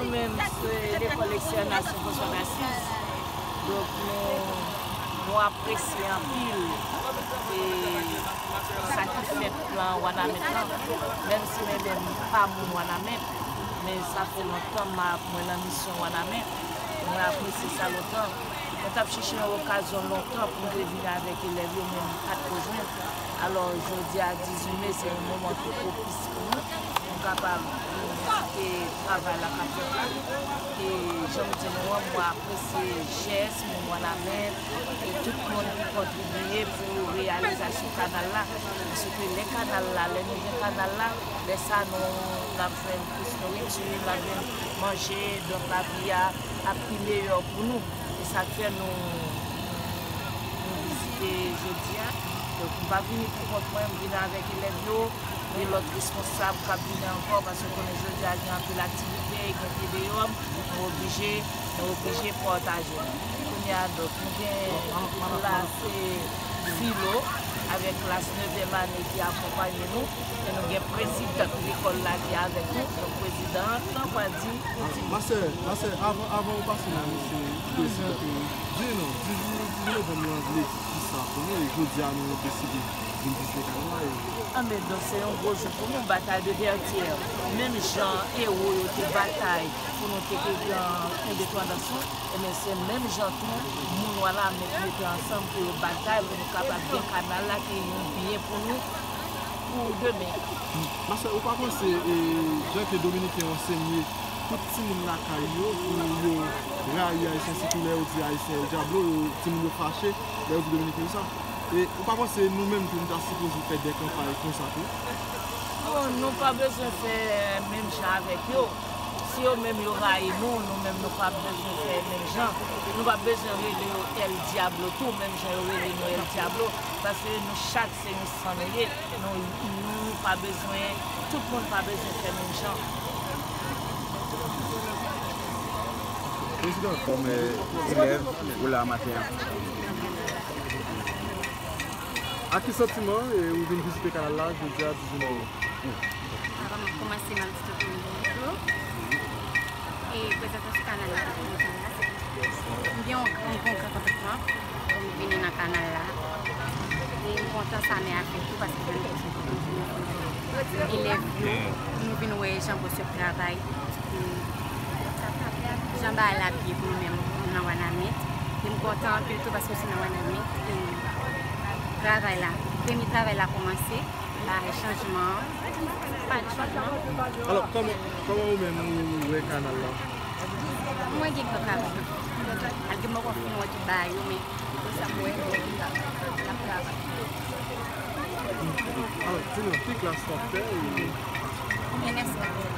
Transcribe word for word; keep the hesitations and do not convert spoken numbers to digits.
Nou menm, se lekòl ekstènasyon François d'Assise. Donk, nou, nou apresye anpil e sa ki fèt nan Wanament lan. Menm si mwen menm pa moun Wanament, men sa fè lontan m ap mwen nan misyon Wanament. Mwen apresye sa lontan. Mwen t ap chèche yon okazyon lontan pou m te vini avèk elèv yo, men m pa t ko jwenn. Alò, jodi a, dizuit me, se yon moman ki pwopis pou nou, pou nou kapab vin vizite travay la k ap fèt la. E jan m di nou an, mwen apresye jès moun Wanament e tout moun ki kontribiye pou reyalizasyon kanal la. Paske lè kanal la, lè nou gen kanal la, lè sa nou, n ap jwenn plis nouriti, n ap jwenn manje, donk lavi a ap pi meyè pou nou. E sa k fè nou, nou vizite jodi a. Donk, m pa vini pou kont mwen, m vini avèk elèv yo, gen lòt responsab k ap vini ankò, paske w konnen jodi a gen anpil aktivite, gen T D O M, nou oblije, nou oblije pataje. Kounye a, donk, nou gen klas, e, filo avèk klas nevyèm ane ki akonpanye nou. E nou gen prezidan lekòl la ki avèk nou. Donk, prezidan an pral di, pral di. Mastè, mastè, avan, avan ou pase nan mesye prezidan, di nou, dizuit, dizuit novanm lan vle di kisa pou nou, e jodi a nou deside vin vizite kanal la, e. Anben, donk, se yon gwo jou pou nou, batay de Vètyè. Menm jan ewo yo te batay pou nou te gen endepandans nou, Ebyen, se menm jan tou, moun Wanament mete ansanm pou yo batay, pou nou kapab gen kanal la, ki yon byen pou nou, pou demen. Mastè, ou pa panse, e, jan ke Dominiken yo ansenye tout timoun lakay yo, pou yo rayi Ayisyen, sitou lè yo di Ayisyen El Diablo, yo, timoun yo fache, lè yo di Dominiken yo sa? E ou pa panse nou menm tou, nou ta sipoze fè de kanpay konsa tou? Bon, nou pa bezwen fè menm jan avèk yo. Si yo menm yo rayi nou, nou menm nou pa bezwen fè menm jan. Nou pa bezwen rele yo El Diablo tou, menm jan yo rele nou El Diablo. Paske nou chak se yon san nou ye. Nou, nou pa bezwen, tout moun pa bezwen fè menm jan. Prezidan, kòm, eh, elèv, ou la maten an. Ak ki santiman, eh, ou vin vizite kanal la jodi a dizuit me? Avan m ap kòmanse, m ap di tout moun bonjou. E prezantasyon kanal la, m gen yon, yon bon kontantman pou m vini nan kanal la. E m kontan sa mè a fè tou, paske jan m te di nou, elèv yo, nou vin wè jan bòs yo ap travay. E jan bagay la ap ye pou nou menm nan Wanament. E m kontan anpil tou paske w se nan Wanament. E travay la, premye travay la kòmanse, bagay chanjman an, pa gen chanjman. Alò, kòman, kòman ou menm ou wè kanal la? Mwen gen gran travay. Malgre m poko fin wè tout bagay yo, men konsa m wè l ap travay. Alò, di nou, ki klas w ap fè? E N S M.